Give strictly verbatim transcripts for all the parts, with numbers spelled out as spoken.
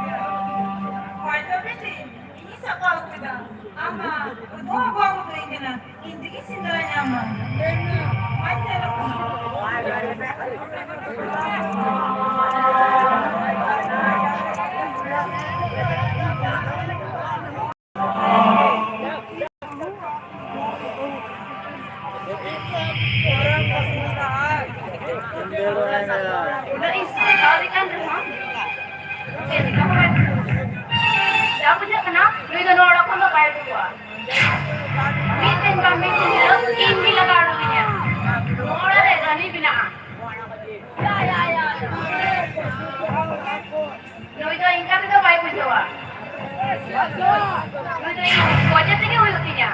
ᱦᱚᱭ ᱛᱚᱵᱮ ᱴᱷᱤᱠ, ᱤᱧ ᱥᱟᱯᱷᱟ ᱩᱛᱟᱹᱨᱟ᱾ ᱟᱢ ᱢᱟ ᱩᱫᱩᱜ ᱦᱚᱸ ᱵᱟᱢ ᱩᱫᱩᱜ ᱟᱹᱧ ᱠᱟᱱᱟ, ᱤᱧ ᱛᱮᱜᱮ ᱥᱮᱸᱫᱽᱨᱟᱧ ᱧᱟᱢᱟ᱾ ᱵᱟᱭ ᱪᱟᱞᱟᱜ ᱠᱟᱱᱟ᱾ ᱩᱱᱟᱹᱜ ᱤᱧ ᱥᱟᱯᱷᱟ ᱟᱹᱰᱤ ᱜᱟᱱ ᱨᱮᱦᱚᱸ ᱪᱮᱫ ᱞᱮᱠᱟ ᱦᱚᱸ ᱵᱟᱭ ᱵᱩᱡᱷᱟᱹᱜ ᱠᱟᱱᱟ᱾ ᱱᱩᱭ ᱫᱚ ᱱᱚᱣᱟ ᱚᱲᱟᱜ ᱠᱷᱚᱱ ᱫᱚ ᱵᱟᱭ ᱩᱰᱩᱠᱚᱜᱼᱟ᱾ ᱢᱤᱫ ᱫᱤᱱ ᱵᱟᱝ ᱢᱤᱫ ᱫᱤᱱ ᱦᱤᱞᱳᱜ ᱤᱧ ᱜᱮ ᱞᱟᱜᱟ ᱩᱰᱩᱠᱤᱧᱟ᱾ ᱱᱚᱣᱟ ᱚᱲᱟᱜ ᱨᱮ ᱨᱟᱹᱱᱤ ᱵᱮᱱᱟᱜᱼᱟ᱾ ᱱᱩᱭ ᱫᱚ ᱤᱱᱠᱟ ᱛᱮᱫᱚ ᱵᱟᱭ ᱵᱩᱡᱷᱟᱹᱣᱟ᱾ ᱱᱩᱭ ᱫᱚ ᱤᱧ ᱜᱚᱡᱮ ᱛᱮᱜᱮ ᱦᱩᱭᱩᱜ ᱛᱤᱧᱟ᱾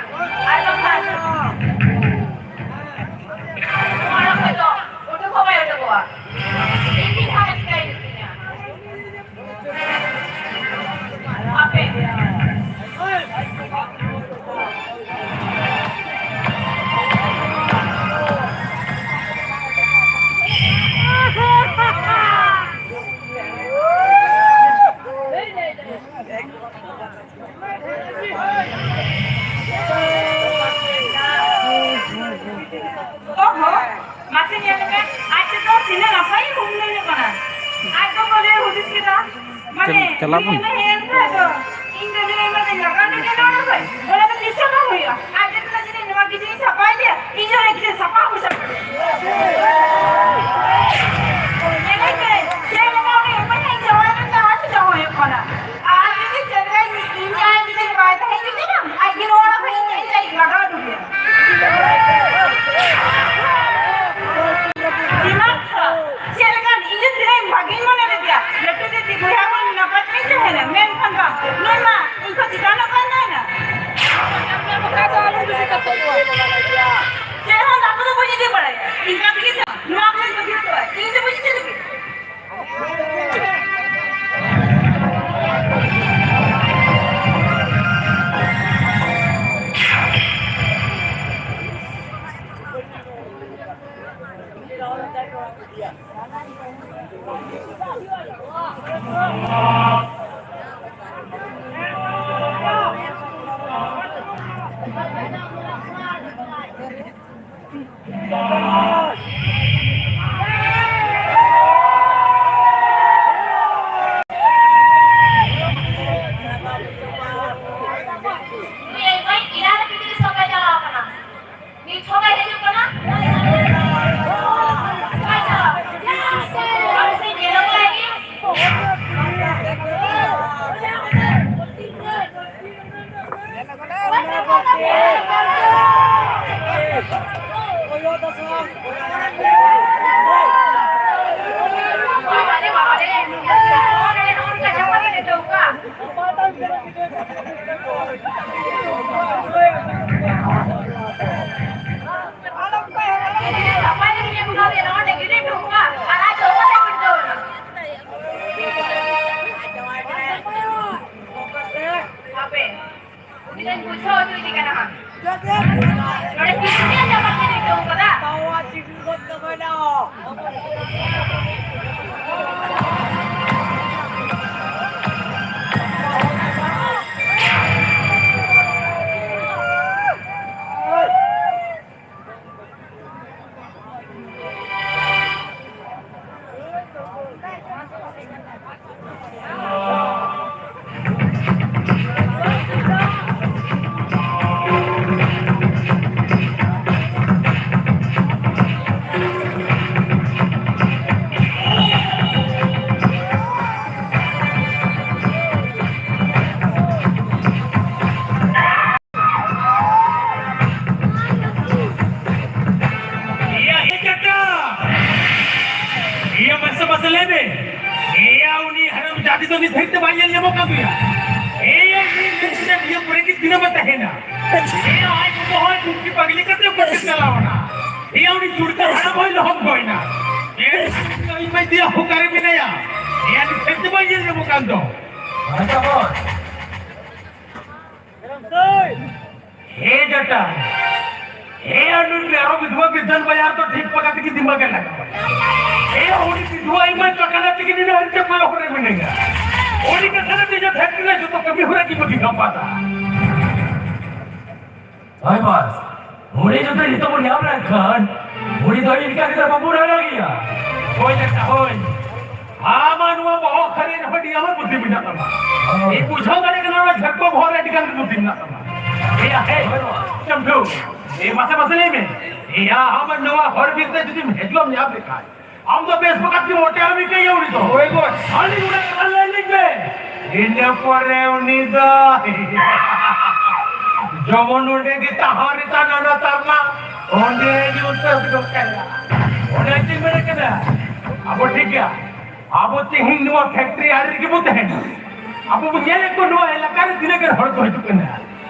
ᱟᱨ ᱵᱟᱝᱠᱷᱟᱱ ᱱᱚᱣᱟ ᱚᱲᱟᱜ ᱠᱷᱚᱡ ᱫᱚ ᱩᱰᱩᱠ ᱦᱚᱸ ᱵᱟᱭ ᱩᱰᱩᱠᱚᱜᱼᱟ᱾ ᱤᱧ ᱜᱮ ᱡᱟᱦᱟᱸ ᱪᱤᱠᱟᱹᱭ ᱦᱩᱭᱩᱜ ᱛᱤᱧᱟ᱾ ᱟᱯᱮ᱾ ᱚᱦᱚ, ᱢᱟᱥᱮ ᱧᱮᱞ ᱢᱮ, ᱟᱡ ᱛᱮᱫᱚ ᱛᱤᱱᱟᱹᱜ ᱱᱟᱯᱟᱭ ᱩᱢ ᱧᱩᱧᱩᱜ ᱠᱟᱱᱟ᱾ ᱟᱡ ᱫᱚ ᱵᱚᱞᱮ ᱦᱩᱫᱤᱥ ᱠᱮᱫᱟ, ᱢᱟᱱᱮ, ᱪᱟᱞ-, ᱪᱟᱞᱟᱜ ᱵᱚᱱ᱾ ᱤᱧ ᱫᱚ ᱱᱤᱭᱟᱹ ᱢᱟᱱᱮ ᱞᱟᱜᱟᱣ ᱞᱮᱠᱟ ᱱᱚᱰᱮ ᱠᱷᱚᱡ, ᱚᱱᱟ ᱫᱚ ᱛᱤᱥ ᱦᱚᱸ ᱵᱟᱝ ᱦᱩᱭᱩᱜᱼᱟ᱾ ᱟᱡ ᱫᱚ ᱛᱤᱱᱟᱹᱜ ᱡᱤᱱᱤᱥ ᱱᱚᱣᱟ ᱠᱤᱪᱨᱤᱡ ᱥᱟᱯᱷᱟᱭ ᱜᱮᱭᱟ, ᱤᱧ ᱦᱚᱸ ᱠᱤᱪᱨᱤᱡ ᱥᱟᱯᱷᱟ ᱦᱚᱸ ᱥᱟᱯᱷᱟ᱾ ᱧᱮᱞᱮ ᱯᱮ, ᱪᱮᱫ ᱞᱮᱠᱟ ᱩᱱᱤ ᱮᱢᱟᱹᱧ ᱡᱟᱶᱟᱭ ᱫᱚ ᱡᱟᱶᱟᱭ ᱫᱚ ᱡᱟᱶᱟᱭᱚᱜ ᱠᱟᱱᱟ᱾ ᱟᱨ ᱡᱩᱫᱤ ᱪᱮᱫ ᱞᱮᱠᱟ ᱤᱧ, ᱤᱧ ᱡᱟᱶᱟᱭ ᱡᱩᱫᱤ ᱵᱟᱭ ᱛᱟᱦᱮᱸ ᱡᱩᱫᱤ ᱵᱟᱝ, ᱟᱡ ᱜᱮ ᱱᱚᱣᱟ ᱚᱲᱟᱜ ᱠᱷᱚᱱ ᱤᱧ ᱞᱟᱜᱟᱣ ᱩᱰᱩᱠᱮᱭᱟ᱾ ᱫᱤᱢᱟᱜᱽ ᱠᱷᱟᱨᱟᱯ᱾ ᱪᱮᱫ ᱞᱮᱠᱟᱱ ᱤᱧ ᱫᱚ ᱛᱤᱱᱟᱹᱜ ᱵᱷᱟᱜᱤᱧ ᱢᱚᱱᱮ ᱞᱮᱫᱮᱭᱟ᱾ ᱞᱟᱹᱴᱩ ᱫᱤᱫᱤ ᱵᱚᱭᱦᱟ ᱦᱚᱸ ᱱᱟᱯᱟᱭ ᱛᱮᱧ ᱛᱟᱦᱮᱱᱟ, ᱢᱮᱱᱠᱷᱟᱱ ᱵᱟᱝ, ᱱᱩᱭ ᱢᱟ ᱤᱧ ᱠᱷᱚᱱ ᱪᱮᱛᱟᱱ ᱨᱮ ᱵᱟᱭ ᱛᱟᱦᱮᱱᱟ᱾ ᱪᱮᱫ ᱦᱚᱸ ᱫᱟᱠᱟ ᱫᱚ ᱵᱟᱹᱧ ᱤᱫᱤ ᱵᱟᱲᱟᱭᱟ᱾ ᱤᱱᱠᱟ ᱛᱮᱜᱮ ᱥᱮ ᱱᱚᱣᱟ ᱠᱚᱧ ᱵᱟᱹᱜᱤ ᱦᱚᱴᱚᱣᱟᱭ᱾ ᱤᱧ ᱫᱚ ᱵᱟᱹᱧ ᱤᱫᱤ ᱞᱟᱹᱜᱤᱫ᱾ ᱱᱤᱛ ᱦᱚᱸ ᱵᱟᱭ ᱦᱤᱡᱩᱜ ᱠᱟᱱᱟ᱾ ᱚᱠᱟᱭ ᱪᱟᱞᱟᱣ? ᱟᱢ ᱥᱮᱫ ᱧᱮᱞᱚᱜ ᱠᱟᱱ ᱜᱮᱭᱟ᱾ ᱵᱟᱵᱟ ᱨᱮ, ᱵᱟᱵᱟ ᱨᱮ, ᱱᱚᱜᱼᱚ ᱱᱚᱝᱠᱟ ᱪᱟᱯᱟ ᱠᱟᱛᱮ ᱫᱚ ᱚᱠᱟ? ᱦᱟᱯᱮ, ᱩᱱᱤ ᱫᱚᱧ ᱵᱩᱡᱷᱟᱹᱣ ᱦᱚᱪᱚᱭᱮᱫᱮ ᱠᱟᱱᱟ ᱦᱟᱸᱜ᱾ ᱱᱚᱰᱮ ᱛᱤᱥ ᱜᱮ ᱡᱟᱵᱟᱛ ᱠᱟᱛᱮ ᱡᱚᱢ ᱠᱟᱫᱟ᱾ ᱤᱭᱟᱹ, ᱦᱮᱸ ᱠᱟᱠᱟ᱾ ᱤᱭᱟᱹ, ᱢᱟᱥᱮ, ᱢᱟᱥᱮ ᱞᱟᱹᱭ ᱢᱮ᱾ ᱤᱭᱟᱹ, ᱩᱱᱤ ᱦᱟᱲᱟᱢ ᱡᱟᱹᱛᱤ ᱫᱚ ᱱᱤᱛ ᱫᱷᱟᱹᱨᱤᱡ ᱛᱮ ᱵᱟᱭ ᱧᱮᱞ ᱧᱟᱢᱚᱜ ᱠᱟᱱ ᱜᱮᱭᱟ᱾ ᱤᱭᱟᱹ, ᱩᱱᱤ ᱢᱮᱱ ᱠᱮᱫᱟ, ᱤᱭᱟᱹ ᱯᱚᱨᱮ ᱜᱮ ᱛᱤᱱᱟᱹᱜ ᱮ ᱛᱟᱦᱮᱱᱟ? ᱤᱭᱟᱹ, ᱟᱡ ᱜᱚᱜᱚ ᱦᱚᱸ ᱰᱩᱵᱠᱤ ᱯᱟᱜᱽᱞᱤ ᱠᱟᱛᱮ ᱚᱠᱟ ᱥᱮᱫ ᱪᱟᱞᱟᱣ ᱮᱱᱟ? ᱤᱭᱟᱹ, ᱩᱱᱤ ᱪᱩᱲᱠᱟ ᱦᱟᱲᱟᱢ ᱦᱚᱸᱭ ᱞᱚᱦᱚᱫ ᱜᱚᱡ ᱮᱱᱟ᱾ ᱤᱭᱟᱹ, ᱤᱧ ᱢᱟᱹᱭ ᱛᱮᱭᱟᱜ ᱚᱠᱟᱨᱮ ᱢᱮᱱᱟᱭᱟ? ᱤᱭᱟᱹ, ᱱᱤᱛ ᱫᱷᱟᱹᱨᱤᱡ ᱛᱮ ᱵᱟᱭ ᱧᱮᱞ ᱧᱟᱢᱚᱜ ᱠᱟᱱ ᱫᱚ᱾ ᱟᱪᱪᱷᱟ, ᱵᱚᱥ᱾ ᱦᱮ ᱡᱟᱴᱟ, ᱦᱮ ᱟᱹᱱᱩᱨ ᱢᱮᱨᱚᱢ ᱵᱤᱫᱷᱣᱟ ᱵᱤᱫᱷᱟᱱ ᱵᱟᱭᱟᱨ ᱫᱚ ᱴᱷᱤᱠ ᱯᱟᱠᱟ ᱛᱮᱜᱮ ᱫᱤᱢᱟᱜ ᱮ ᱞᱟᱜᱟᱣᱟ᱾ ᱦᱮ ᱩᱱᱤ ᱵᱤᱫᱷᱣᱟ ᱤᱢᱟᱹ ᱪᱟᱠᱟᱱᱟ ᱛᱮᱜᱮ ᱱᱤᱱᱟᱹ ᱦᱟᱱᱛᱮ ᱠᱚᱭᱚᱜ ᱨᱮ ᱢᱤᱱᱟᱹᱧᱟ᱾ ᱩᱱᱤ ᱠᱟᱛᱷᱟ ᱨᱮ ᱛᱮᱡᱚ ᱯᱷᱮᱠᱴᱨᱤ ᱨᱮ ᱡᱚᱛᱚ ᱠᱟᱹᱢᱤ ᱦᱚᱨᱟ ᱜᱮ ᱵᱟᱹᱜᱤ ᱠᱟᱢ ᱯᱟᱫᱟ᱾ ᱦᱳᱭ ᱵᱟᱥ᱾ ᱩᱱᱤ ᱡᱩᱫᱤ ᱱᱤᱛᱚᱜ ᱵᱚᱱ ᱧᱟᱢ ᱞᱮᱱᱠᱷᱟᱱ, ᱩᱱᱤ ᱫᱚ ᱤᱱᱠᱟ ᱜᱤᱫᱽᱨᱟᱹ ᱵᱟᱵᱚᱱ ᱦᱟᱨᱟ ᱜᱮᱭᱟ᱾ ᱦᱳᱭ ᱫᱟᱫᱟ, ᱦᱳᱭ᱾ ᱟᱢᱟᱜ ᱱᱚᱣᱟ ᱵᱚᱦᱚᱜ ᱠᱷᱟᱹᱞᱤ ᱨᱮᱦᱚᱸ ᱟᱹᱰᱤ ᱟᱢᱟᱜ ᱵᱩᱫᱷᱤ ᱢᱮᱱᱟᱜ ᱛᱟᱢᱟ᱾ ᱦᱳᱭ᱾ ᱤᱧ ᱵᱩᱡᱷᱟᱹᱣ ᱫᱟᱲᱮᱭᱟᱜ ᱠᱟᱱᱟ, ᱱᱚᱣᱟ ᱡᱷᱟᱴᱠᱟ ᱵᱚᱦᱚᱜ ᱨᱮ ᱟᱹᱰᱤ ᱜᱟᱱ ᱵᱩᱫᱷᱤ ᱢᱮᱱᱟᱜ ᱛᱟᱢᱟ᱾ ᱮᱭᱟ, ᱦᱮ, ᱪᱟᱢᱰᱩ, ᱮ, ᱢᱟᱥᱮ, ᱢᱟᱥᱮ ᱞᱟᱹᱭ ᱢᱮ᱾ ᱮᱭᱟ, ᱟᱢ ᱱᱚᱣᱟ ᱦᱚᱨ ᱵᱤᱨ ᱛᱮ ᱡᱩᱫᱤᱢ ᱦᱤᱡᱩᱜ ᱟᱢ ᱧᱟᱢ ᱞᱮᱠᱷᱟᱱ, ᱟᱢ ᱫᱚ ᱵᱮᱥ ᱵᱟᱠᱟᱛ ᱜᱮ ᱢᱚᱴᱮ ᱟᱞᱚᱢ ᱤᱠᱟᱹᱭᱟ ᱩᱱᱤ ᱫᱚ᱾ ᱦᱳᱭ ᱵᱚᱥ᱾ ᱟᱹᱰᱤ ᱜᱩᱰᱟ ᱠᱟᱛᱷᱟ ᱞᱟᱹᱭ ᱞᱤᱧ ᱵᱮ᱾ ᱤᱱᱟᱹ ᱯᱚᱨᱮ ᱩᱱᱤ ᱫᱚ ᱡᱮᱢᱚᱱ ᱚᱸᱰᱮ ᱜᱮ ᱛᱟᱦᱮᱸ ᱨᱮ ᱛᱟᱦᱮᱸ ᱱᱟᱱᱟ ᱛᱟᱨᱢᱟ, ᱚᱸᱰᱮ ᱜᱮ ᱩᱛᱟᱹᱨ ᱜᱚᱫ ᱠᱟᱭᱟ᱾ ᱚᱱᱮ ᱪᱮᱫ ᱢᱮᱱᱮᱫ ᱠᱟᱱᱟ, ᱟᱵᱚ ᱴᱷᱤᱠ ᱜᱮᱭᱟ, ᱟᱵᱚ ᱛᱮᱦᱮᱧ ᱱᱚᱣᱟ ᱯᱷᱮᱠᱴᱨᱤ ᱟᱲᱮ ᱨᱮᱜᱮ ᱵᱚ ᱛᱟᱦᱮᱱᱟ᱾ ᱟᱵᱚ ᱵᱚ ᱧᱮᱞᱮᱫ ᱠᱚᱣᱟ ᱱᱚᱣᱟ ᱮᱞᱟᱠᱟ ᱨᱮ ᱛᱤᱱᱟᱹᱜ ᱜᱟᱱ ᱦᱚᱲ ᱠᱚ ᱦᱤᱡᱩᱜ ᱠᱟᱱᱟ,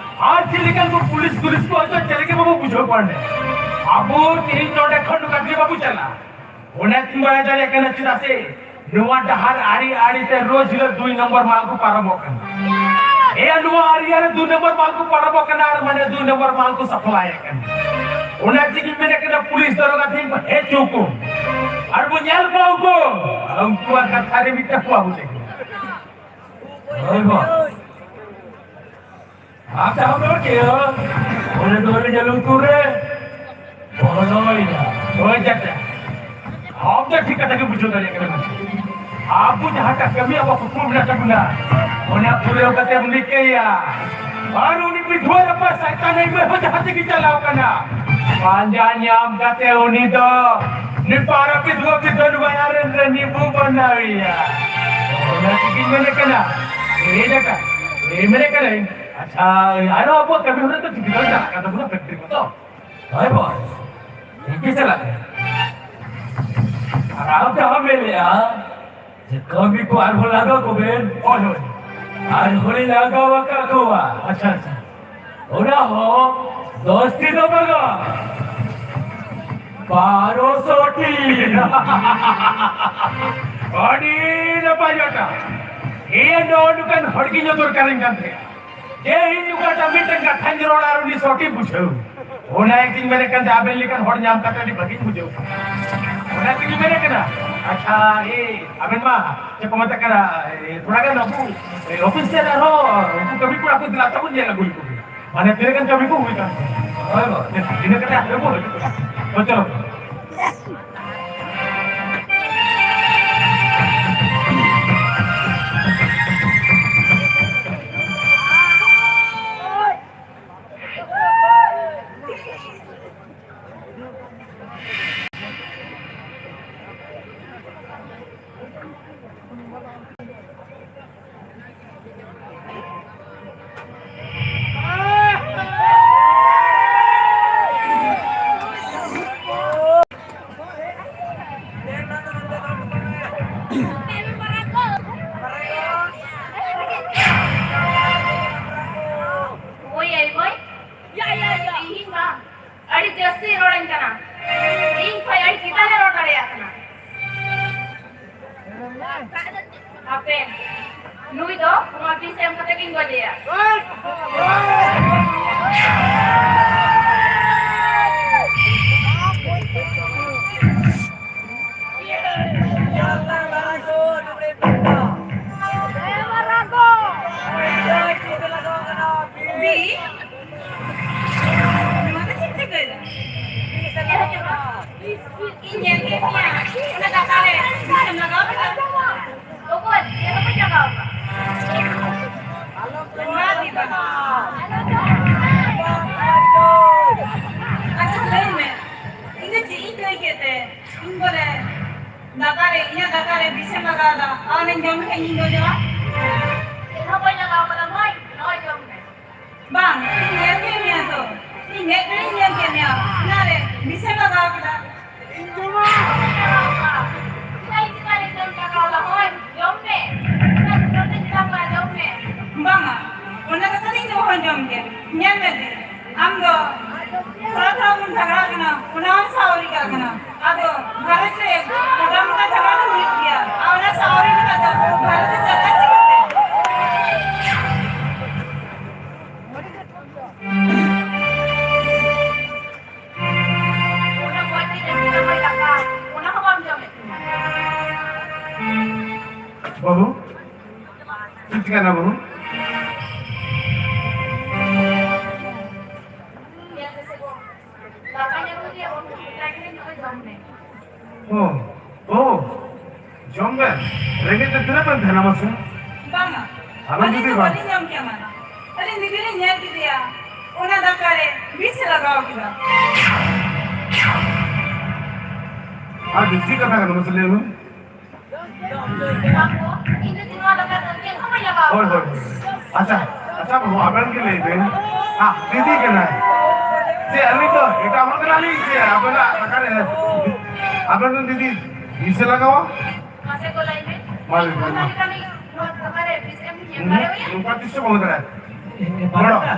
ᱟᱨ ᱪᱮᱫ ᱞᱮᱠᱟᱱ ᱠᱚ ᱯᱩᱞᱤᱥ ᱴᱩᱞᱤᱥ ᱠᱚ ᱦᱤᱡᱩᱜᱼᱟ, ᱪᱮᱫ ᱞᱮᱠᱟ ᱵᱟᱵᱚ ᱵᱩᱡᱷᱟᱹᱣ ᱠᱚᱣᱟ᱾ ᱚᱸᱰᱮ ᱟᱵᱚ ᱛᱮᱦᱮᱧ ᱱᱚᱰᱮ ᱠᱷᱚᱱ ᱱᱚᱝᱠᱟ ᱜᱮ ᱵᱟᱵᱚ ᱪᱟᱞᱟᱜᱼᱟ᱾ ᱚᱱᱟ ᱛᱤᱧ ᱵᱟᱲᱟᱭ ᱫᱟᱲᱮᱭᱟᱜ ᱠᱟᱱᱟ, ᱪᱮᱫᱟᱜ ᱥᱮ ᱱᱚᱣᱟ ᱰᱟᱦᱟᱨ ᱟᱲᱮ ᱟᱲᱮ ᱛᱮ ᱨᱳᱡᱽ ᱦᱤᱞᱳᱜ ᱫᱩᱭ ᱱᱚᱢᱵᱚᱨ ᱢᱟᱞ ᱠᱚ ᱯᱟᱨᱚᱢᱚᱜ ᱠᱟᱱᱟ᱾ ᱮᱭᱟ, ᱱᱚᱣᱟ ᱟᱲᱮ ᱟᱲᱮ ᱫᱩᱭ ᱱᱚᱢᱵᱚᱨ ᱢᱟᱞ ᱠᱚ ᱯᱟᱨᱚᱢᱚᱜ ᱠᱟᱱᱟ, ᱟᱨ ᱢᱟᱱᱮ ᱫᱩᱭ ᱱᱚᱢᱵᱚᱨ ᱢᱟᱞ ᱠᱚ ᱥᱟᱯᱞᱟᱭᱮᱫ ᱠᱟᱱᱟ᱾ ᱚᱱᱟ ᱛᱮᱜᱮᱧ ᱢᱮᱱᱮᱫ ᱠᱟᱱᱟ, ᱯᱩᱞᱤᱥ ᱫᱟᱨᱚᱜᱟ ᱴᱷᱮᱱ ᱠᱚ ᱦᱮᱡ ᱦᱚᱪᱚ ᱠᱚ, ᱟᱨ ᱵᱚ ᱧᱮᱞ ᱠᱚᱣᱟ ᱩᱱᱠᱩ, ᱩᱱᱠᱩᱣᱟᱜ ᱠᱟᱛᱷᱟ ᱨᱮ ᱢᱤᱫᱴᱟᱝ ᱠᱚ ᱟᱵᱚ ᱴᱷᱮᱱ᱾ ᱦᱳᱭ ᱵᱟ᱾ ᱟᱪᱪᱷᱟ, ᱦᱚᱲ ᱠᱮ, ᱚᱱᱮ ᱫᱚ ᱟᱹᱰᱤ ᱡᱟᱹᱞᱩ ᱩᱛᱩ ᱨᱮ ᱵᱚᱞᱚᱭᱮᱱᱟ᱾ ᱦᱳᱭ ᱪᱟᱪᱟ, ᱟᱢ ᱫᱚ ᱴᱷᱤᱠ ᱠᱟᱛᱷᱟ ᱜᱮ ᱵᱩᱡᱷᱟᱹᱣ ᱫᱟᱲᱮᱭᱟᱜ ᱠᱟᱱᱟ᱾ ᱟᱵᱚ ᱡᱟᱦᱟᱸᱴᱟᱜ ᱠᱟᱹᱢᱤ ᱟᱵᱚ ᱠᱩᱠᱢᱩ ᱢᱮᱱᱟᱜ ᱛᱟᱵᱚᱱᱟ, ᱚᱱᱟ ᱯᱩᱨᱟᱹᱣ ᱠᱟᱛᱮ ᱵᱚᱱ ᱨᱤᱠᱟᱹᱭᱟ᱾ ᱟᱨ ᱩᱱᱤ ᱵᱤᱫᱷᱣᱟ ᱨᱟᱯᱟ ᱥᱟᱭᱛᱟᱱ ᱮ ᱦᱚᱸ ᱡᱟᱦᱟᱸ ᱛᱮᱜᱮ ᱪᱟᱞᱟᱣ ᱠᱟᱱᱟ, ᱯᱟᱸᱡᱟ ᱧᱟᱢ ᱠᱟᱛᱮ ᱩᱱᱤ ᱫᱚ ᱱᱤᱯᱟᱨᱟ ᱵᱤᱫᱷᱣᱟ ᱵᱤᱫᱷᱣᱟ ᱱᱩᱵᱟᱭ ᱟᱨᱮᱱ ᱨᱮ ᱱᱤᱵᱩ ᱵᱟᱱᱟᱣᱮᱭᱟ᱾ ᱚᱱᱟ ᱛᱮᱜᱮᱧ ᱢᱮᱱᱮᱫ ᱠᱟᱱᱟ, ᱮ ᱡᱟᱠᱟ, ᱮ ᱢᱮᱱᱮᱫ ᱠᱟᱹᱱᱟᱹᱧ, ᱟᱪᱪᱷᱟ, ᱟᱨᱚ ᱟᱵᱚᱣᱟᱜ ᱠᱟᱹᱢᱤ ᱦᱚᱨᱟ ᱫᱚ ᱴᱷᱤᱠ ᱜᱮ ᱪᱟᱞᱟᱜ ᱠᱟᱱ ᱛᱟᱵᱚᱱᱟ, ᱯᱷᱮᱠᱴᱨᱤ ᱠᱚ ᱛᱚ᱾ ᱦᱳᱭ ᱵᱚᱥ, ᱴᱷᱤᱠ ᱜᱮ ᱪᱟᱞᱟᱜ ᱠᱟᱱᱟ᱾ ᱟᱨ ᱟᱢ ᱡᱟᱦᱟᱸᱢ ᱢᱮᱱᱮᱫᱼᱟ ᱡᱮ ᱠᱟᱹᱢᱤ ᱠᱚ ᱟᱨᱦᱚᱸ ᱞᱟᱜᱟᱣ ᱠᱚᱵᱮᱱ, ᱦᱳᱭ, ᱦᱳᱭ᱾ ᱟᱨᱦᱚᱸ ᱞᱤᱧ ᱞᱟᱜᱟᱣ ᱟᱠᱟᱫ ᱠᱚᱣᱟ᱾ ᱟᱪᱪᱷᱟ, ᱟᱪᱪᱷᱟ᱾ ᱚᱱᱟ ᱦᱚᱸ ᱫᱚᱥ ᱴᱤ ᱫᱚ ᱵᱟᱝᱟ, ᱵᱟᱨᱚᱥᱚ ᱴᱤ᱾ ᱟᱹᱰᱤ ᱱᱟᱯᱟᱭ ᱠᱟᱛᱷᱟ᱾ ᱤᱧ ᱱᱚᱜᱼᱚ ᱱᱚᱝᱠᱟᱱ ᱦᱚᱲ ᱜᱮ ᱤᱧ ᱫᱚ ᱫᱚᱨᱠᱟᱨᱤᱧ ᱠᱟᱱ ᱛᱟᱦᱮᱸᱫ᱾ ᱡᱮ ᱤᱧ ᱚᱠᱟᱴᱟᱜ ᱢᱤᱫᱴᱟᱝ ᱠᱟᱛᱷᱟᱧ ᱨᱚᱲᱟ ᱟᱨ ᱩᱱᱤ ᱥᱚᱴᱷᱤᱠ ᱵᱩᱡᱷᱟᱹᱣ᱾ ᱚᱱᱟ ᱤᱭᱟᱹᱛᱮᱧ ᱢᱮᱱᱮᱫ ᱠᱟᱱ ᱛᱟᱦᱮᱸᱫ, ᱟᱵᱮᱱ ᱞᱮᱠᱟᱱ ᱦᱚᱲ ᱧᱟᱢ ᱠᱟᱛᱮ ᱟᱹᱰᱤ ᱵᱷᱟᱹᱜᱤᱧ ᱵᱩᱡᱷᱟᱹᱣ ᱠᱮᱫᱟ᱾ ᱚᱱᱟ ᱛᱮᱜᱮᱧ ᱢᱮᱱᱮᱫ ᱠᱟᱱᱟ, ᱟᱪᱪᱷᱟ, ᱮ, ᱟᱵᱮᱱ ᱢᱟ ᱪᱮᱫ ᱠᱚ ᱢᱮᱛᱟᱜ ᱠᱟᱱᱟ, ᱮ, ᱛᱷᱚᱲᱟ ᱜᱟᱱ ᱟᱵᱚ, ᱮ, ᱚᱯᱷᱤᱥ ᱥᱮᱫ ᱟᱨᱦᱚᱸ ᱩᱱᱠᱩ ᱠᱟᱹᱢᱤ ᱠᱚᱲᱟ ᱠᱚ ᱫᱮᱞᱟ ᱛᱟᱵᱚᱱ ᱧᱮᱞ ᱟᱹᱜᱩ ᱞᱮᱠᱚ ᱜᱮ᱾ ᱢᱟᱱᱮ ᱛᱤᱱᱟᱹᱜ ᱜᱟᱱ ᱠᱟᱹᱢᱤ ᱠᱚ ᱦᱩᱭ ᱠᱟᱱ ᱛᱟᱵᱚᱱᱟ᱾ ᱦᱳᱭ ᱵᱟᱵᱟ, ᱤᱱᱟᱹ ᱠᱟᱛᱮ ᱟᱯᱮ ᱵᱚ ᱦᱤᱡᱩᱜ ᱠᱟᱱᱟ᱾ ᱦᱳᱭ, ᱪᱚᱞᱚ᱾ ᱦᱳᱭ, ᱦᱳᱭ᱾ ᱛᱤᱦᱤᱧ ᱢᱟ ᱟᱹᱰᱤ ᱡᱟᱹᱥᱛᱤ ᱨᱚᱲᱟᱹᱧ ᱠᱟᱱᱟ᱾ ᱤᱧ ᱠᱷᱚᱡ ᱟᱹᱰᱤ ᱪᱮᱛᱟᱱᱮ ᱨᱚᱲ ᱫᱟᱲᱮᱭᱟᱜ ᱠᱟᱱᱟ᱾ ᱦᱟᱯᱮ, ᱱᱩᱭ ᱫᱚ ᱱᱚᱣᱟ ᱵᱤᱥ ᱮᱢ ᱠᱟᱛᱮ ᱜᱤᱧ ᱜᱚᱡᱮᱭᱟ᱾ ᱵᱤ, ᱱᱚᱣᱟ ᱫᱚ ᱪᱮᱫ ᱪᱤᱠᱟᱹᱭᱮᱫᱟ? ᱤᱧ ᱧᱮᱞ ᱠᱮᱫ ᱢᱮᱭᱟ, ᱚᱱᱟ ᱫᱟᱠᱟ ᱨᱮ ᱵᱤᱥ ᱮᱢ ᱞᱟᱜᱟᱣ ᱠᱮᱫᱟ? ᱚᱠᱚᱭ? ᱪᱮᱫ ᱦᱚᱸ ᱵᱟᱹᱧ ᱞᱟᱜᱟᱣ ᱠᱟᱫᱟ᱾ ᱚᱱᱟ ᱫᱤ ᱵᱟᱝ᱾ ᱟᱪᱪᱷᱟ, ᱞᱟᱹᱭ ᱢᱮ, ᱤᱧ ᱫᱚ ᱪᱮᱫ ᱤᱧ ᱠᱟᱹᱭ ᱠᱮᱫ ᱛᱮ? ᱤᱧ ᱵᱚᱞᱮ ᱫᱟᱠᱟ ᱨᱮ, ᱤᱧᱟᱹᱜ ᱫᱟᱠᱟ ᱨᱮ ᱵᱤᱥ ᱮᱢ ᱞᱟᱜᱟᱣ ᱮᱫᱟ, ᱟᱨ ᱚᱱᱟᱧ ᱡᱚᱢ ᱞᱮᱠᱷᱟᱱ ᱤᱧ ᱜᱚᱡᱚᱜᱼᱟ? ᱪᱮᱫ ᱦᱚᱸ ᱵᱟᱹᱧ ᱞᱟᱜᱟᱣ ᱠᱟᱫᱟ ᱢᱟᱹᱭ, ᱱᱚᱜᱼᱚᱭ ᱡᱚᱢ ᱢᱮ᱾ ᱵᱟᱝ, ᱤᱧ ᱧᱮᱞ ᱠᱮᱫ ᱢᱮᱭᱟ ᱛᱚ, ᱤᱧ ᱢᱮᱫ ᱨᱤᱧ ᱧᱮᱞ ᱠᱮᱫ ᱢᱮᱭᱟ, ᱚᱱᱟ ᱨᱮ ᱵᱤᱥ ᱮᱢ ᱞᱟᱜᱟᱣ ᱠᱮᱫᱟ᱾ ᱤᱧ ᱡᱚᱢᱟ᱾ ᱪᱮᱫᱟᱜ ᱤᱧ ᱪᱮᱛᱟᱱ ᱨᱮ ᱵᱤᱥ ᱮᱢ ᱞᱟᱜᱟᱣ ᱫᱟ? ᱦᱳᱭ, ᱡᱚᱢ ᱢᱮ᱾ ᱪᱮᱫᱟᱜ ᱪᱮᱛᱟᱱ ᱨᱮ ᱵᱤᱥ ᱮᱢ ᱞᱟᱜᱟᱣ ᱫᱟ? ᱡᱚᱢ ᱢᱮ᱾ ᱵᱟᱝᱟ, ᱚᱱᱟ ᱠᱟᱛᱷᱟ ᱫᱚ ᱤᱧ ᱫᱚ ᱚᱦᱚᱧ ᱡᱚᱢ ᱠᱮᱭᱟ᱾ ᱧᱮᱞ ᱢᱮ ᱫᱤ, ᱟᱢ ᱫᱚ ᱛᱷᱚᱲᱟ ᱛᱷᱚᱲᱟ ᱵᱚᱱ ᱡᱷᱟᱜᱽᱲᱟᱜ ᱠᱟᱱᱟ, ᱚᱱᱟ ᱦᱚᱸ ᱥᱟᱶ ᱨᱮ ᱠᱟᱜ ᱠᱟᱱᱟ᱾ ᱟᱫᱚ ᱜᱷᱟᱨᱚᱸᱡᱽ ᱨᱮ ᱢᱚᱴᱟ ᱢᱚᱴᱟ ᱡᱷᱟᱜᱽᱲᱟ ᱫᱚ ᱦᱩᱭᱩᱜ ᱜᱮᱭᱟ, ᱟᱨ ᱚᱱᱟ ᱥᱟᱶ ᱨᱮ ᱠᱟᱜ ᱫᱚ ᱜᱷᱟᱨᱚᱸᱡᱽ ᱨᱮ ᱡᱷᱟᱜᱽᱲᱟ ᱪᱤᱠᱟᱹᱛᱮ? ᱚᱱᱟ ᱵᱟᱹᱲᱛᱤ ᱡᱟᱹᱥᱛᱤ ᱫᱚ ᱵᱟᱭ ᱫᱟᱠᱟ, ᱚᱱᱟ ᱦᱚᱸ ᱵᱟᱢ ᱡᱚᱢᱮᱫ ᱛᱤᱧᱟ᱾ ᱵᱟᱹᱵᱩ, ᱪᱮᱫ ᱪᱤᱠᱟᱹᱭᱮᱱᱟ ᱵᱟᱹᱵᱩ? ᱧᱮᱞ ᱛᱮ ᱚ, ᱚ, ᱡᱚᱢ ᱵᱮᱱ᱾ ᱨᱮᱸᱜᱮᱡ ᱛᱮ ᱛᱤᱱᱟᱹᱜ ᱵᱮᱱ ᱛᱟᱦᱮᱱᱟ ᱢᱟᱥᱮ? ᱵᱟᱝᱟ᱾ ᱟᱵᱮᱱ ᱟᱹᱞᱤᱧ ᱡᱩᱫᱤ ᱫᱚ ᱵᱟᱝ ᱵᱟᱹᱞᱤᱧ ᱡᱚᱢ ᱠᱮᱭᱟ ᱢᱟᱱᱟ᱾ ᱟᱹᱞᱤᱧ ᱫᱤᱫᱤ ᱞᱤᱧ ᱧᱮᱞ ᱠᱮᱫᱮᱭᱟ᱾ ᱚᱱᱟ ᱫᱟᱠᱟ ᱨᱮ ᱵᱤᱥ ᱮ ᱞᱟᱜᱟᱣ ᱠᱮᱫᱟ᱾ ᱟᱨ ᱵᱤᱥᱤ ᱠᱟᱛᱷᱟ ᱠᱟᱱᱟ ᱢᱟᱥᱮ ᱞᱟᱹᱭ ᱢᱮ᱾ ᱵᱟᱝ ᱜᱚ, ᱤᱧ ᱫᱚ ᱱᱚᱣᱟ ᱫᱟᱠᱟ ᱫᱚ ᱪᱮᱫ ᱦᱚᱸ ᱵᱟᱹᱧ ᱞᱟᱜᱟᱣ ᱦᱳᱭ, ᱦᱳᱭ᱾ ᱟᱪᱪᱷᱟ, ᱟᱪᱪᱷᱟ ᱵᱟᱹᱵᱩ, ᱟᱵᱮᱱ ᱜᱮ ᱞᱟᱹᱭ ᱵᱮᱱ᱾ ᱦᱮᱸ, ᱫᱤᱫᱤ ᱠᱟᱱᱟᱭ᱾ ᱪᱮᱫ ᱟᱹᱞᱤᱧ ᱫᱚ ᱮᱴᱟᱜ ᱦᱚᱲ ᱠᱟᱱᱟᱞᱤᱧ? ᱪᱮᱫ ᱟᱵᱮᱱᱟᱜ ᱫᱟᱠᱟ ᱨᱮ, ᱟᱵᱮᱱ ᱨᱮᱱ ᱫᱤᱫᱤ ᱵᱤᱥ ᱮ ᱞᱟᱜᱟᱣᱟ? ᱢᱟᱥᱮ ᱠᱚ ᱞᱟᱹᱭ ᱢᱮ᱾ ᱢᱟ ᱞᱟᱹᱭ ᱢᱮ, ᱢᱟ᱾ ᱱᱚᱝᱠᱟ ᱛᱤᱥ ᱦᱚᱸ ᱵᱟᱝ ᱦᱩᱭ ᱫᱟᱲᱮᱭᱟᱜᱼᱟ᱾ ᱮ, ᱮ, ᱵᱟᱨᱮᱛᱟ?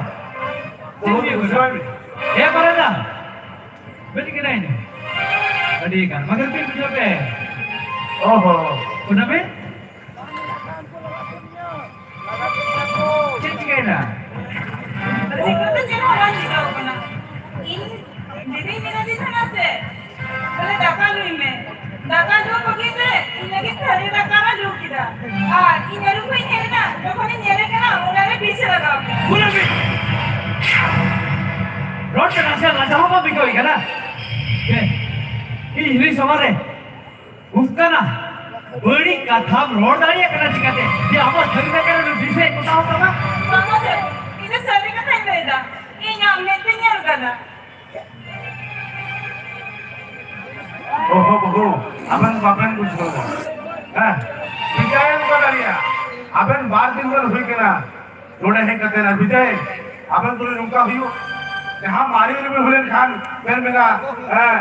ᱪᱮᱫ ᱦᱩᱭᱩᱜ ᱠᱟᱱᱟ? ᱵᱩᱡᱷᱟᱹᱣ ᱢᱮ᱾ ᱮ, ᱵᱟᱨᱮᱛᱟ? ᱵᱟᱹᱧ ᱠᱟᱱᱟ ᱤᱧ᱾ ᱟᱹᱰᱤ ᱜᱟᱱ ᱢᱟ ᱜᱟᱹᱞᱛᱤ ᱵᱩᱡᱷᱟᱹᱣ ᱯᱮ᱾ ᱚᱦᱚ᱾ ᱠᱩᱱᱟᱹᱢᱤ? ᱪᱮᱫ ᱪᱤᱠᱟᱹᱭᱮᱱᱟ? ᱪᱤᱠᱟᱹ ᱫᱚ ᱪᱮᱫ ᱦᱚᱸ ᱵᱟᱝ ᱪᱤᱠᱟᱹᱣ ᱠᱟᱱᱟ᱾ ᱤᱧ ᱫᱤᱫᱤᱧ ᱢᱮᱛᱟᱫᱤᱧ ᱛᱟᱦᱮᱱᱟ ᱥᱮ, ᱵᱚᱞᱮ ᱫᱟᱠᱟ ᱧᱩᱭ ᱢᱮ᱾ ᱫᱟᱠᱟ ᱡᱚᱢ ᱵᱟᱹᱜᱤ ᱛᱮ ᱤᱧ ᱞᱟᱹᱜᱤᱫ ᱛᱷᱟᱹᱨᱤ ᱫᱟᱠᱟ ᱢᱟ ᱞᱩ ᱠᱮᱫᱟ᱾ ᱟᱨ ᱤᱧ ᱟᱹᱨᱩᱵ ᱠᱷᱚᱱ ᱤᱧ ᱦᱮᱡ ᱮᱱᱟ, ᱡᱚᱠᱷᱚᱱᱤᱧ ᱧᱮᱞᱮ ᱠᱟᱱᱟ, ᱚᱱᱟ ᱨᱮ ᱵᱤᱥ ᱮ ᱞᱟᱜᱟᱣ ᱠᱮᱫᱟ᱾ ᱠᱩᱱᱟᱹᱢᱤ! ᱨᱚᱲ ᱛᱮ ᱱᱟᱥᱮ ᱞᱟᱡᱟᱣ ᱦᱚᱸ ᱵᱟᱢ ᱟᱹᱭᱠᱟᱹᱣᱮᱫ ᱠᱟᱱᱟ? ᱦᱮᱸ, ᱤᱧ ᱦᱤᱞᱤ ᱥᱚᱵᱷᱟ ᱨᱮ ᱚᱱᱠᱟᱱᱟᱜ ᱵᱟᱹᱲᱤᱡ ᱠᱟᱛᱷᱟᱢ ᱨᱚᱲ ᱫᱟᱲᱮᱭᱟᱜ ᱠᱟᱱᱟ ᱪᱤᱠᱟᱹᱛᱮ? ᱡᱮ ᱟᱵᱚ ᱥᱟᱹᱨᱤ ᱠᱟᱛᱷᱟ ᱨᱮ ᱵᱤᱥ ᱮ ᱠᱚᱴᱟᱣ ᱛᱟᱢᱟ? ᱵᱟᱝᱟ ᱥᱮ, ᱤᱧ ᱫᱚ ᱥᱟᱹᱨᱤ ᱠᱟᱛᱷᱟᱧ ᱞᱟᱹᱭᱫᱟ, ᱤᱧ ᱟᱢ ᱢᱮᱫ ᱛᱮᱧ ᱧᱮᱞ ᱠᱟᱫᱟ᱾ ᱚᱦᱚ ᱵᱟᱹᱵᱩ, ᱟᱵᱮᱱ ᱵᱟᱵᱮᱱ ᱵᱩᱡᱷᱟᱹᱣ ᱫᱟ᱾ ᱦᱮᱸ, ᱵᱤᱡᱚᱭ ᱮᱢ ᱠᱚ ᱫᱟᱲᱮᱭᱟᱜᱼᱟ᱾ ᱟᱵᱮᱱ ᱵᱟᱨ ᱫᱤᱱ ᱵᱮᱱ ᱦᱩᱭ ᱠᱟᱱᱟ ᱱᱚᱰᱮ ᱦᱮᱡ ᱠᱟᱛᱮ, ᱟᱨ ᱵᱤᱡᱚᱭ, ᱟᱵᱮᱱ ᱛᱩᱞᱩᱡ ᱱᱚᱝᱠᱟ ᱦᱩᱭᱩᱜ? ᱡᱟᱦᱟᱸ ᱢᱟᱨᱮ ᱨᱮᱵᱮᱱ ᱦᱩᱭ ᱞᱮᱱᱠᱷᱟᱱ ᱵᱮᱱ ᱢᱮᱱᱟ, ᱦᱮᱸ,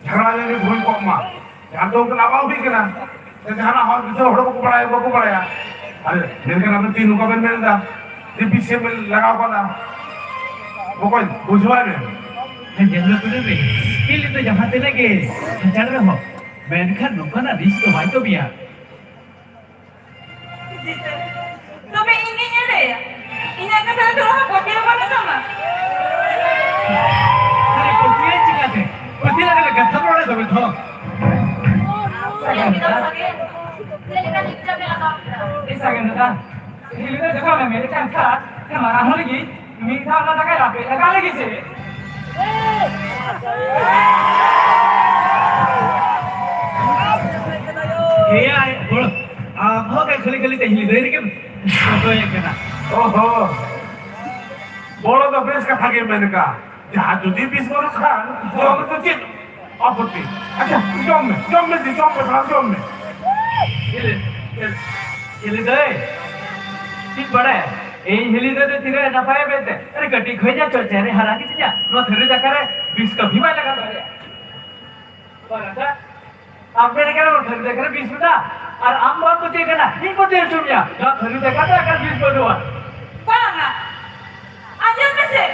ᱡᱷᱟᱜᱽᱲᱟ ᱡᱟᱹᱱᱤᱡ ᱦᱩᱭ ᱠᱚᱜ ᱢᱟ᱾ ᱡᱟᱦᱟᱸ ᱫᱚ ᱩᱱᱠᱤᱱ ᱟᱵᱟᱣ ᱦᱩᱭ ᱠᱟᱱᱟ᱾ ᱥᱮ ᱡᱟᱦᱟᱱᱟᱜ ᱦᱚᱲ ᱵᱤᱪᱟᱹᱨ ᱦᱚᱲ ᱵᱟᱠᱚ ᱵᱟᱲᱟᱭᱟ, ᱵᱟᱠᱚ ᱵᱟᱲᱟᱭᱟ᱾ ᱟᱨ ᱢᱮᱱᱠᱷᱟᱱ ᱟᱵᱮᱱ ᱛᱤᱱ ᱱᱚᱝᱠᱟ ᱵᱮᱱ ᱢᱮᱱ ᱮᱫᱟ ᱡᱮ ᱵᱤᱥ ᱮᱢ ᱞᱟᱜᱟᱣ ᱠᱟᱫᱟ? ᱵᱚᱠᱚᱧ, ᱵᱩᱡᱷᱟᱹᱣᱟᱭ ᱢᱮ᱾ ᱦᱮᱸ, ᱧᱮᱞ ᱢᱮ ᱠᱩᱞᱤ ᱢᱮ᱾ ᱤᱧ ᱫᱚ ᱡᱟᱦᱟᱸ ᱛᱤᱱᱟᱹᱜ ᱜᱮ ᱥᱮᱪᱮᱫ ᱨᱮᱦᱚᱸ, ᱢᱮᱱᱠᱷᱟᱱ ᱱᱚᱝᱠᱟᱱᱟᱜ ᱨᱤᱥ ᱫᱚ ᱵᱟᱭ ᱠᱟᱹᱢᱤᱭᱟ᱾ ᱡᱤᱛᱟᱹ, ᱛᱚᱵᱮ ᱤᱧ ᱜᱤᱧ ᱮᱲᱮᱭᱟ? ᱤᱧᱟᱜ ᱠᱟᱛᱷᱟ ᱨᱮ ᱛᱷᱚᱲᱟ ᱦᱚᱸ ᱯᱟᱹᱛᱭᱟᱹᱣ ᱵᱟᱹᱱᱩᱜ ᱛᱟᱢᱟ? ᱟᱨᱮ, ᱯᱟᱹᱛᱭᱟᱹᱣ ᱪᱤᱠᱟᱹᱛᱮ? ᱯᱟᱹᱛᱭᱟᱹᱣ ᱞᱮᱠᱟ ᱠᱟᱛᱷᱟ ᱨᱚᱲ ᱫᱚ ᱵᱮᱴᱷᱚ᱾ ᱥᱟᱹᱨᱤ ᱜᱮ ᱫᱚ ᱥᱟᱹᱨᱤ᱾ ᱪᱮᱫ ᱞᱮᱠᱟ ᱞᱤᱯᱪᱟᱯ ᱮ ᱞᱟᱜᱟᱣ ᱠᱮᱫᱟ? ᱮ ᱥᱟᱜᱮᱱ ᱫᱟᱫᱟ, ᱦᱤᱞᱤ ᱫᱚ ᱡᱚᱠᱷᱚᱱ ᱢᱮᱱᱮᱫ ᱠᱟᱱ ᱠᱷᱟᱱ, ᱢᱟᱨᱟᱝ ᱦᱚᱲ ᱞᱟᱹᱜᱤᱫ ᱢᱤᱫ ᱫᱷᱟᱣ ᱚᱱᱟ ᱫᱟᱠᱟᱭ ᱞᱟᱯᱮ ᱞᱟᱜᱟ ᱞᱟᱹᱜᱤᱫ ᱥᱮ? ᱠᱷᱟᱹᱞᱤ ᱠᱷᱟᱹᱞᱤ ᱛᱮ ᱦᱤᱞᱤ ᱫᱟᱹᱭ ᱨᱮᱜᱮᱢ ᱥᱚᱫᱚᱭᱮᱫ ᱠᱟᱱᱟ᱾ ᱚᱦᱚ, ᱵᱚᱲᱚ ᱫᱚ ᱵᱮᱥ ᱠᱟᱛᱷᱟ ᱜᱮ ᱢᱮᱱ ᱠᱟᱜᱼᱟ᱾ ᱡᱟᱦᱟᱸ ᱡᱩᱫᱤ ᱵᱤᱥ ᱵᱟᱹᱱᱩᱜ ᱠᱷᱟᱱ ᱡᱚᱢ ᱨᱮᱫᱚ ᱪᱮᱫ ᱟᱯᱚᱛᱛᱤ? ᱟᱪᱪᱷᱟ, ᱡᱚᱢ ᱢᱮ, ᱡᱚᱢ ᱢᱮ, ᱡᱚᱢ ᱢᱮ, ᱛᱷᱚᱲᱟ ᱡᱚᱢ ᱢᱮ᱾ ᱦᱤᱞᱤ, ᱦᱤᱞᱤ ᱫᱟᱹᱭ, ᱪᱮᱫ ᱵᱟᱲᱟᱭ? ᱤᱧ ᱦᱤᱞᱤ ᱫᱟᱹᱭ ᱫᱚ ᱛᱤᱱᱟᱹᱜ ᱱᱟᱯᱟᱭ ᱢᱮᱱᱛᱮ᱾ ᱟᱨᱮ, ᱠᱟᱹᱴᱤᱡ ᱠᱷᱚᱱ ᱤᱧᱟᱜ ᱪᱚᱨᱪᱟ ᱨᱮ ᱦᱟᱨᱟ ᱠᱮᱫᱤᱧᱟ᱾ ᱱᱚᱣᱟ ᱛᱷᱟᱹᱨᱤ ᱫᱟᱠᱟ ᱨᱮ ᱵᱤᱥ ᱠᱟᱹᱵᱷᱤ ᱵᱟᱭ ᱞᱟᱜᱟᱣ ᱫᱟᱲᱮᱭᱟᱜᱼᱟ᱾ ᱵᱟᱝ ᱟᱫᱟ, ᱟᱯᱮ ᱨᱮᱜᱮ ᱱᱚᱣᱟ ᱛᱷᱟᱹᱨᱤ ᱫᱟᱠᱟ ᱨᱮ ᱵᱤᱥ ᱢᱮᱱᱟᱜᱼᱟ᱾ ᱟᱨ ᱟᱢ ᱵᱟᱢ ᱯᱟᱹᱛᱭᱟᱹᱜ ᱠᱟᱱᱟ, ᱤᱧ ᱯᱟᱹᱛᱭᱟᱹᱣ ᱦᱚᱪᱚ ᱢᱮᱭᱟ᱾ ᱱᱚᱣᱟ ᱛᱷᱟᱹᱨᱤ ᱫᱟᱠᱟ ᱨᱮ ᱮᱠᱟᱞ ᱵᱤᱥ ᱵᱟᱹᱱᱩᱜᱼᱟ᱾ ᱵᱟᱝᱟ, ᱟᱸᱡᱚᱢ ᱢᱮᱥᱮ᱾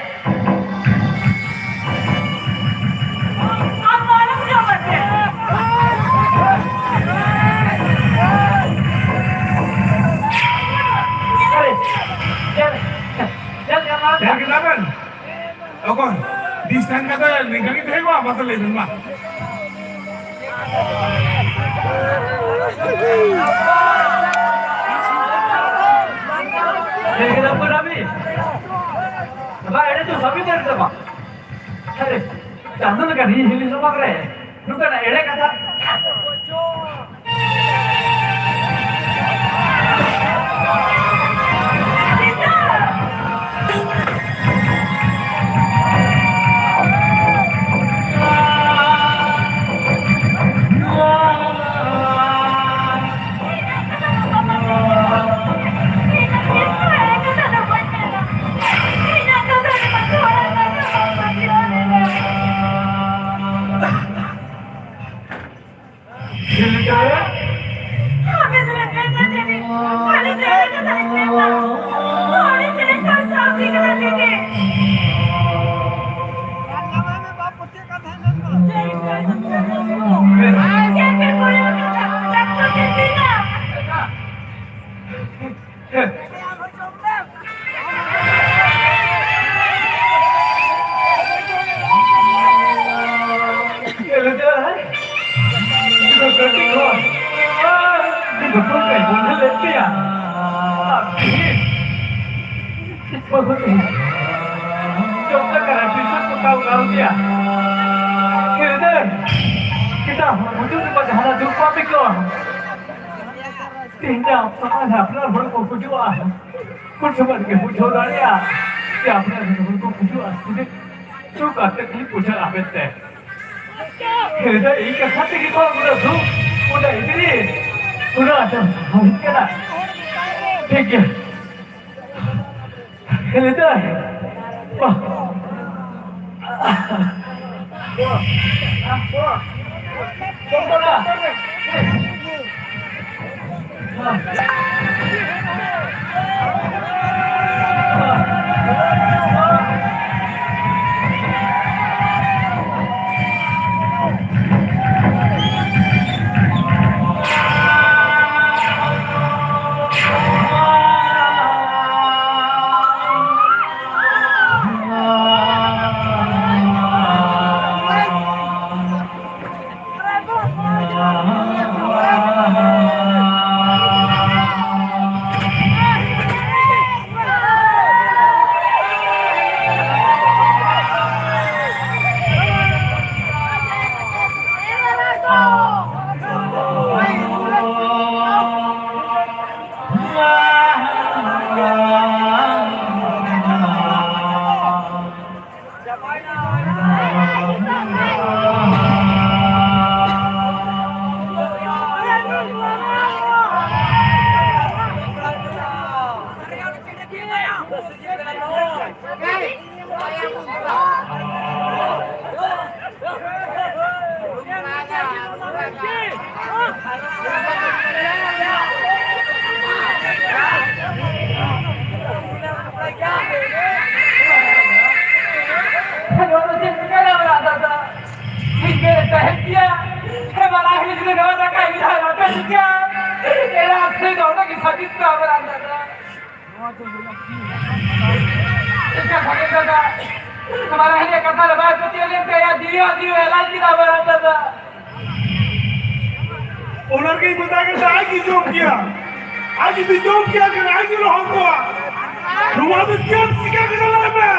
ᱟᱢ ᱫᱚ ᱟᱞᱚᱢ ᱡᱚᱢᱟ ᱥᱮ᱾ ᱟᱨᱮ, ᱧᱮᱞ, ᱧᱮᱞ, ᱧᱮᱞ, ᱧᱮᱞ᱾ ᱧᱮᱞ ᱠᱮᱫᱟ ᱵᱮᱱ? ᱚᱠᱚᱭ? ᱰᱤᱥᱴᱮᱱᱥ ᱠᱟᱛᱮ ᱱᱤᱝᱠᱟᱹ ᱜᱮ ᱛᱟᱦᱮᱸ ᱠᱚᱜᱼᱟ, ᱢᱟᱥᱮ ᱞᱟᱹᱭ ᱵᱮᱱ ᱢᱟ᱾ ᱧᱮᱞ ᱠᱮᱫᱟ ᱯᱮ ᱨᱟᱵᱤ? ᱵᱟ, ᱮᱲᱮ ᱫᱚ ᱥᱟᱵᱤ ᱫᱟᱲᱮ ᱫᱚ ᱵᱟᱝ᱾ ᱟᱨᱮ, ᱪᱟᱸᱫᱚ ᱞᱮᱠᱟ ᱱᱤᱭᱟᱹ ᱦᱤᱞᱤ ᱥᱚᱢᱟᱜ ᱨᱮ ᱱᱚᱝᱠᱟᱱᱟᱜ ᱮᱲᱮ ᱠᱟᱛᱷᱟ᱾ ᱠᱟᱹᱴᱤᱡ ᱠᱷᱚᱱ ᱟᱹᱰᱤ ᱜᱚᱴᱚᱱ ᱠᱟᱭ ᱵᱚᱱᱫᱷᱩ ᱞᱮᱫ ᱯᱮᱭᱟ᱾ ᱟᱨ ᱛᱮᱦᱮᱧ ᱵᱟᱹᱦᱩ ᱛᱮᱦᱮᱧ ᱪᱚᱠᱠᱟ ᱠᱟᱱᱟ, ᱴᱤᱭᱩᱥᱚᱱ ᱠᱚ ᱠᱟᱣ ᱠᱟᱣ ᱜᱮᱭᱟ᱾ ᱦᱤᱨᱫᱟᱹᱭ, ᱪᱮᱫᱟᱜ ᱦᱩᱡᱩᱨ ᱨᱮ ᱡᱟᱦᱟᱱᱟᱜ ᱫᱩᱠ ᱵᱟᱯᱮ ᱟᱹᱭᱠᱟᱹᱣᱟ? ᱛᱮᱦᱮᱧ ᱫᱚ ᱟᱢ ᱥᱟᱢᱟᱝ ᱨᱮ ᱟᱯᱱᱟᱨ ᱦᱚᱲ ᱠᱚ ᱜᱩᱡᱩᱜᱼᱟ, ᱩᱱ ᱥᱚᱢᱚᱭ ᱜᱮ ᱵᱩᱡᱷᱟᱹᱣ ᱫᱟᱲᱮᱭᱟᱜᱼᱟ ᱡᱮ ᱟᱯᱱᱟᱨ ᱨᱮᱱ ᱦᱚᱲ ᱠᱚ ᱜᱩᱡᱩᱜᱼᱟ, ᱛᱤᱱᱟᱹᱜ ᱫᱩᱠ ᱟᱛᱮ ᱠᱤᱱ ᱵᱩᱡᱷᱟᱹᱜᱼᱟ ᱢᱮᱱᱛᱮ᱾ ᱦᱤᱲᱤᱧ ᱫᱚ ᱤᱧ ᱠᱟᱛᱷᱟ ᱛᱮᱜᱮ ᱠᱚ ᱩᱱᱟᱹᱜ ᱫᱩᱠ, ᱩᱱᱟᱹᱜ ᱤᱫᱨᱤ, ᱩᱱᱟᱹᱜ ᱟᱸᱡᱚᱢ ᱥᱟᱱᱟ ᱦᱩᱭᱩᱜ ᱠᱟᱱᱟ᱾ ᱴᱷᱤᱠ ᱜᱮᱭᱟ᱾ ᱦᱤᱲᱤᱧ ᱫᱚ᱾ ᱵᱟᱦ᱾ ᱱᱚᱣᱟ ᱫᱚ ᱪᱮᱫ ᱪᱤᱠᱟᱹᱭᱮᱱᱟ ᱚᱲᱟᱜ ᱫᱟᱫᱟ? ᱤᱧ ᱵᱮᱨᱮᱫ ᱛᱟᱦᱮᱸ ᱜᱮᱭᱟ᱾ ᱦᱮᱸ, ᱢᱟᱨᱟᱝ ᱦᱤᱞᱤ ᱡᱩᱫᱤ ᱱᱚᱣᱟ ᱫᱟᱠᱟ ᱤᱫᱤ ᱫᱷᱟᱨᱟ ᱵᱟᱯᱮ ᱪᱤᱠᱟᱹᱭᱟ? ᱮᱨᱟ ᱥᱮ ᱫᱚ ᱚᱸᱰᱮ ᱜᱮ ᱥᱟᱹᱵᱤᱛ ᱠᱚᱜᱼᱟ ᱢᱟᱨᱟᱝ ᱫᱟᱫᱟ᱾ ᱪᱮᱫ ᱠᱟᱛᱷᱟ ᱜᱮ ᱫᱟᱫᱟ? ᱢᱟᱨᱟᱝ ᱦᱤᱞᱤ ᱠᱟᱛᱷᱟ ᱨᱮ ᱵᱟᱭ ᱯᱟᱹᱛᱭᱟᱹᱣ ᱞᱮᱱ ᱛᱮ ᱟᱭᱟᱜ ᱡᱤᱣᱤ ᱦᱚᱸ ᱡᱤᱣᱤ ᱮᱞᱟᱭ ᱠᱮᱫᱟ ᱢᱟᱨᱟᱝ ᱫᱟᱫᱟ᱾ ᱚᱱᱟ ᱜᱮᱧ ᱢᱮᱛᱟᱭ ᱠᱟᱱᱟ, ᱟᱡ ᱜᱮ ᱡᱚᱢ ᱠᱮᱭᱟ᱾ ᱟᱡ ᱡᱩᱫᱤ ᱡᱚᱢ ᱠᱮᱭᱟ, ᱠᱷᱟᱱ ᱟᱡ ᱜᱮ ᱨᱚᱦᱚᱲ ᱠᱚᱜᱼᱟ᱾ ᱱᱚᱣᱟ ᱫᱚ ᱪᱮᱫ ᱪᱤᱠᱟᱹ ᱠᱮᱫᱟ, ᱞᱟᱹᱭ ᱢᱮ?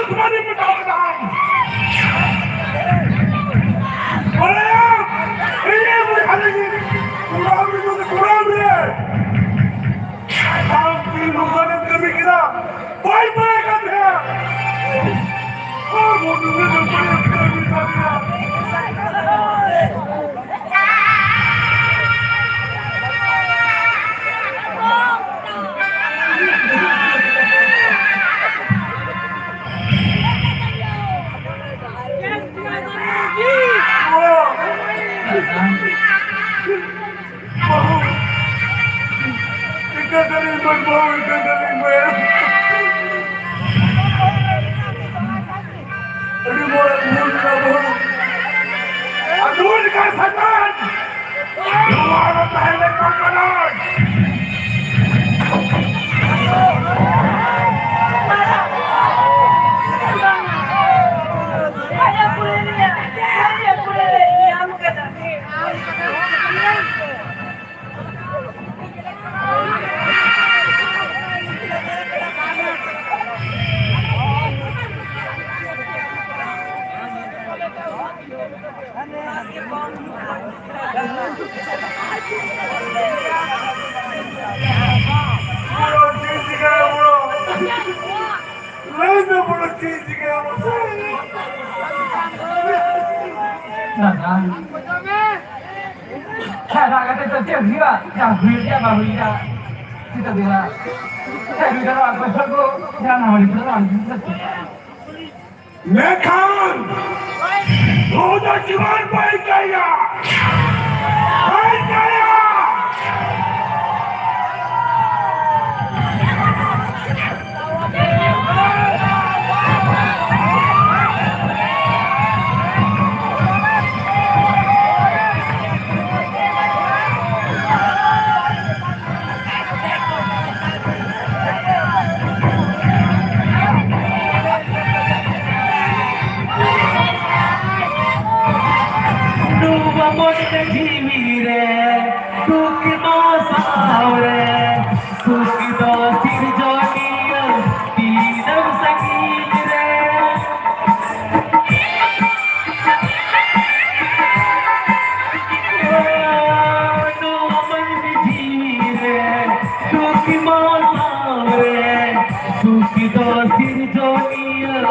ᱛᱩᱢᱟᱨᱤ ᱢᱮᱴᱟᱣ ᱠᱮᱫᱟ ᱟᱢ᱾ ᱵᱟᱲᱟᱭᱟᱢ, ᱤᱧ ᱵᱩᱡᱷᱟᱹᱣ ᱞᱟᱹᱜᱤᱫ ᱠᱩᱲᱟᱢ ᱨᱮ, ᱠᱩᱲᱟᱢ ᱨᱮ᱾ ᱟᱢ ᱛᱤᱱ ᱱᱚᱝᱠᱟᱱᱮᱢ ᱠᱟᱹᱢᱤ ᱠᱮᱫᱟ, ᱵᱟᱭ ᱵᱟᱲᱟᱭ ᱠᱟᱱ ᱛᱟᱦᱮᱸᱫ᱾ ᱟᱢ ᱦᱚᱸ ᱱᱩᱱᱟᱹᱜ ᱮᱢ ᱵᱟᱲᱟᱭ ᱠᱟᱹᱢᱤ ᱫᱟᱲᱮᱭᱟᱜᱼᱟ᱾ ᱵᱟᱹᱦᱩ, ᱤᱠᱟᱹ ᱠᱟᱹᱞᱤᱧ ᱢᱮ, ᱵᱟᱹᱦᱩ, ᱤᱠᱟᱹ ᱠᱟᱹᱞᱤᱧ ᱢᱮ᱾ ᱟᱹᱰᱤ ᱢᱚᱡᱽ ᱢᱩᱞ ᱨᱮᱱᱟᱜ ᱵᱟᱹᱦᱩ᱾ ᱟᱨ ᱱᱩᱭ ᱞᱮᱠᱟ ᱥᱟᱭᱛᱟᱱ ᱱᱚᱣᱟ ᱨᱮ ᱛᱟᱦᱮᱸ ᱞᱮᱱ ᱵᱟᱝ ᱠᱟᱱᱟ᱾ ᱞᱟᱹᱭ ᱢᱮ ᱵᱚᱞᱮ ᱪᱮᱫ ᱪᱤᱠᱟᱹᱭᱟ ᱢᱟᱥᱮ? ᱫᱟᱫᱟ, ᱦᱮᱸ, ᱨᱟᱜ ᱠᱟᱛᱮ ᱫᱚ ᱪᱮᱫ ᱦᱩᱭᱩᱜᱼᱟ? ᱡᱟ ᱦᱩᱭᱩᱜ ᱜᱮᱭᱟ, ᱵᱟᱝ ᱦᱩᱭᱩᱜᱼᱟ, ᱪᱮᱫ ᱦᱩᱭᱩᱜᱼᱟ? ᱦᱮᱸ, ᱦᱩᱭ ᱫᱟᱲᱮᱭᱟᱜᱼᱟ, ᱚᱠᱚᱭ ᱦᱚᱲ ᱠᱚ ᱡᱟᱦᱟᱱᱟᱜ ᱦᱚᱲ ᱠᱚ ᱵᱟᱝ ᱦᱩᱭᱩᱜᱼᱟ᱾ ᱢᱮᱱᱠᱷᱟᱱ ᱱᱚᱣᱟ ᱫᱚ ᱡᱤᱵᱚᱱ ᱵᱟᱭ ᱠᱟᱭᱟ, ᱵᱟᱭ ᱠᱟᱭᱟ᱾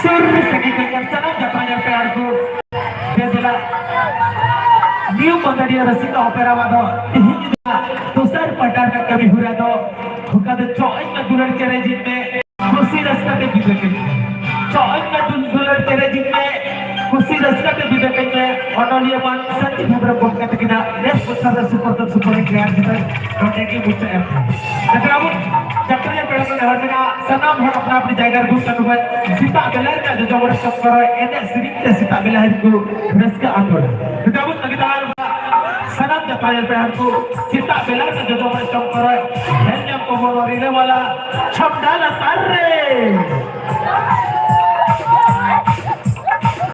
ᱥᱩᱨ ᱥᱟᱺᱜᱤᱧ ᱨᱮᱱ ᱥᱟᱱᱟᱢ ᱡᱟᱛᱨᱟ ᱧᱮᱞ ᱯᱮᱲᱟ ᱠᱚ, ᱫᱮ ᱫᱮᱞᱟ᱾ ᱱᱤᱭᱩ ᱯᱟᱹᱛᱟᱹᱲᱤᱭᱟᱹ ᱨᱟᱹᱥᱤᱠᱟ ᱚᱯᱮᱨᱟ ᱫᱚ ᱛᱮᱦᱮᱧ ᱫᱚᱥᱟᱨ ᱯᱟᱦᱴᱟ ᱨᱮᱱᱟᱜ ᱠᱟᱹᱢᱤ ᱦᱚᱨᱟ ᱫᱚ ᱚᱠᱟ ᱫᱚ ᱪᱚᱜ ᱤᱧ ᱢᱮ ᱫᱩᱞᱟᱹᱲ ᱪᱮᱬᱮ ᱡᱤᱞ ᱢᱮ, ᱠᱩᱥᱤ ᱨᱟᱹᱥᱠᱟᱹ ᱛᱮ ᱵᱤᱫᱟᱹ ᱠᱟᱹᱧ ᱢᱮ᱾ ᱪᱚᱜ ᱤᱧ ᱢᱮ ᱫᱩᱞ-, ᱫᱩᱞᱟᱹᱲ ᱪᱮᱬᱮ ᱡᱤᱞ ᱢᱮ, ᱠᱩᱥᱤ ᱨᱟᱹᱥᱠᱟᱹ ᱛᱮ ᱵᱤᱫᱟᱹ ᱠᱟᱹᱧ ᱢᱮ᱾ ᱚᱱᱚᱞᱤᱭᱟᱹ ᱢᱟᱱ ᱥᱟᱹᱱᱛᱤ ᱦᱮᱢᱵᱨᱚᱢ ᱜᱚᱢᱠᱮ ᱛᱟᱹᱠᱤᱱᱟᱜ ᱱᱮᱥ ᱵᱚᱪᱷᱚᱨ ᱨᱮ ᱥᱩᱯᱚᱨ ᱥᱩᱯᱚᱨ ᱜᱮᱭᱟᱱ ᱠᱟᱛᱮ ᱱᱚᱰᱮ ᱜᱮ ᱢᱩᱪᱟᱹᱫ ᱮᱱ ᱛᱟᱭᱟ᱾ ᱮᱱᱠᱷᱟᱱ ᱟᱵᱚ ᱡᱟᱛᱨᱤᱭᱟᱹ ᱯᱮᱲᱟ ᱠᱚ ᱱᱮᱦᱚᱨ ᱢᱮᱱᱟᱜᱼᱟ, ᱥᱟᱱᱟᱢ ᱦᱚᱲ ᱟᱯᱱᱟ ᱟᱯᱱᱤ ᱡᱟᱭᱜᱟ ᱨᱮ ᱫᱩᱲᱩᱵ ᱠᱟᱛᱮ ᱵᱚᱱ ᱥᱮᱛᱟᱜ ᱵᱮᱞᱟ ᱨᱮᱱᱟᱜ ᱡᱚᱡᱚ ᱢᱚᱬᱮ ᱪᱚᱢ ᱠᱚᱨᱚᱭ ᱮᱱᱮᱡ ᱥᱮᱨᱮᱧ ᱛᱮ ᱥᱮᱛᱟᱜ ᱵᱮᱞᱟ ᱦᱟᱹᱵᱤᱡ ᱠᱚ ᱨᱟᱹᱥᱠᱟᱹ ᱟᱸᱫᱳᱲᱟ᱾ ᱱᱤᱛᱚᱜ ᱟᱵᱚ ᱛᱟᱹᱜᱤ ᱛᱟᱲᱟᱜ ᱨᱮ ᱥᱟᱱᱟᱢ ᱡᱟᱛᱨᱤᱭᱟᱹ ᱯᱮᱲᱟ ᱠᱚ ᱥᱮᱛᱟᱜ ᱵᱮᱞᱟ ᱨᱮᱱᱟᱜ ᱡᱚᱡᱚ ᱢᱚᱬᱮ ᱪᱚᱢ ᱠᱚᱨᱚᱭ ᱧᱮᱞ ᱧᱟᱢ ᱠᱚᱵᱚᱱ ᱨᱤᱞᱟᱹᱢᱟᱞᱟ ᱪᱷᱟᱢᱰᱟ ᱞᱟᱛᱟᱨ ᱨᱮ᱾